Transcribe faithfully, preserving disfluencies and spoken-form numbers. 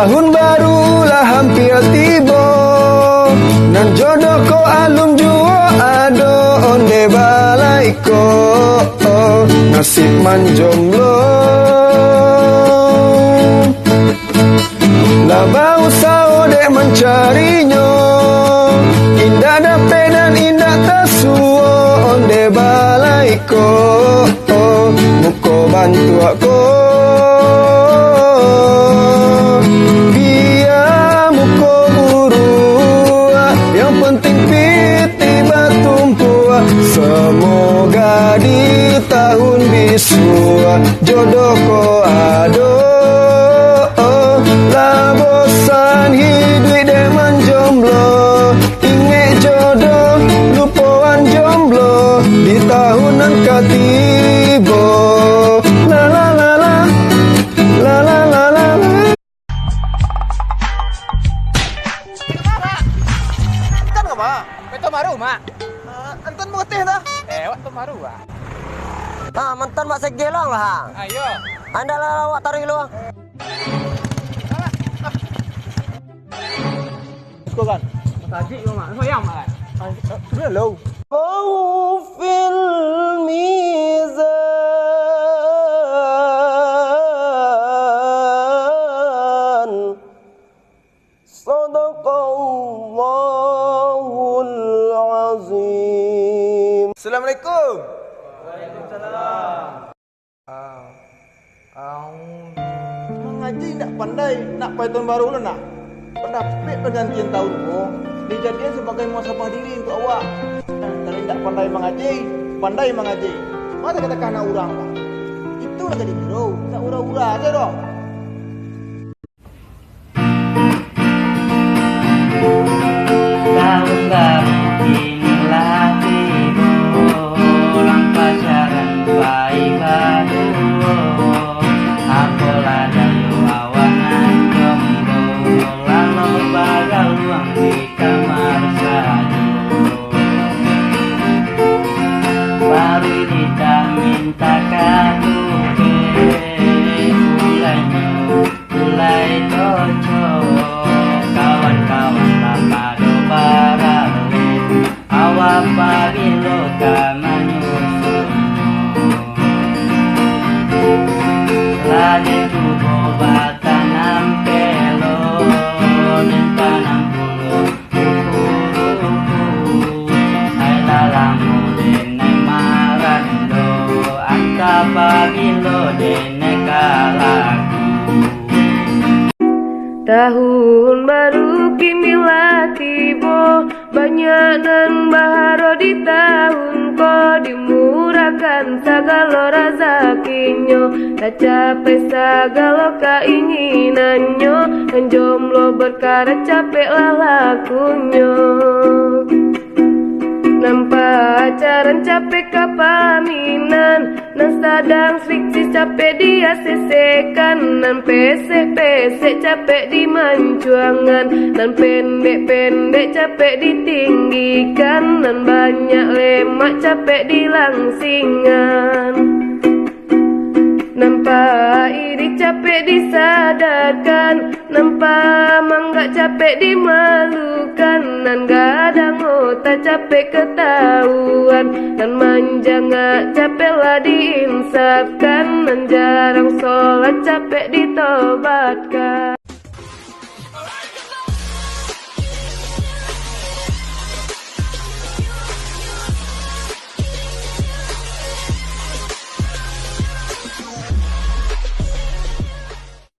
Tahun baru lah hampia tibo, nan jodoh ko alun juo ado, ondeh balai ko, nasib manjomblo. Lah bausaho dek mancarinyo, indak dapek nan indak tasuo, ondeh balai ko, muko bantuak ko. Bia muko buruak, yang penting pitih batumpuak. Semoga di tahun bisuak jodoh ko ado. Lah bosan hiduik dek manjomblo, ingek jodoh, lupoan jomblo di tahun nan ka tibo. La la la la, la la la la la. Kan ngapa? Beto baru, Mak. Ah, anton mengeteh dah. Eh, awak tu baru, Mak. Ah, mantan Mak Segelang lah. Ayo. Anda lah awak taruh lu. Suka kan? Tajik lu, Mak. Sayang, Mak, kan? Ah, sudah lo. Au fil mizan. Sadaqallahul azim. Assalamualaikum. Waalaikumsalam. Ah, au. Mangaji indak pandai, nak pai tahun baru lo nah. Pandapek panggantian tahun ko, dijadian sabagai muhasabah diri untuak awak. Kalau indak pandai mangaji, pandai mangaji. Masa katakan anak urang, Pak? Itulah jadi biro, indak ura-ura sajo doh. Tahun baru kini lah tibo, urang pacaran pai baduo. Apolah dayo awak nan jomblo, lalok bagaluang di kamar sajo. Paruik ditamin takatuke, ulainyo Mulai cocok, kawan-kawan lah pado baralek, awak pabilo ka manyusun. Lah den cubo batanam pelo, den tanam pulo ruku-ruku. Ai lah lamo den ai marando, antah pabilo den ai ka laku. Tahun baru kini lah tibo, banyak nan baharo di tahun ko, dimurahkan sagalo razakinyo, tacapai sagalo kainginannyo, nan jomblo berkarat capeklah lakunyo. Nan pacaran capek ka paminan, nan sadang selisih capek di-A C C-kan, nan pesek-pesek capek dimancuangan, nan pendek-pendek capek ditinggikan, nan banyak lemak capek dilangsingan. Nan pairi capek disadarkan, nan pamanggak capek dimalukan, nan gadang ota capek katahuan, nan manjangak capek lah diinsafkan, nan jarang solat capek ditobatkan.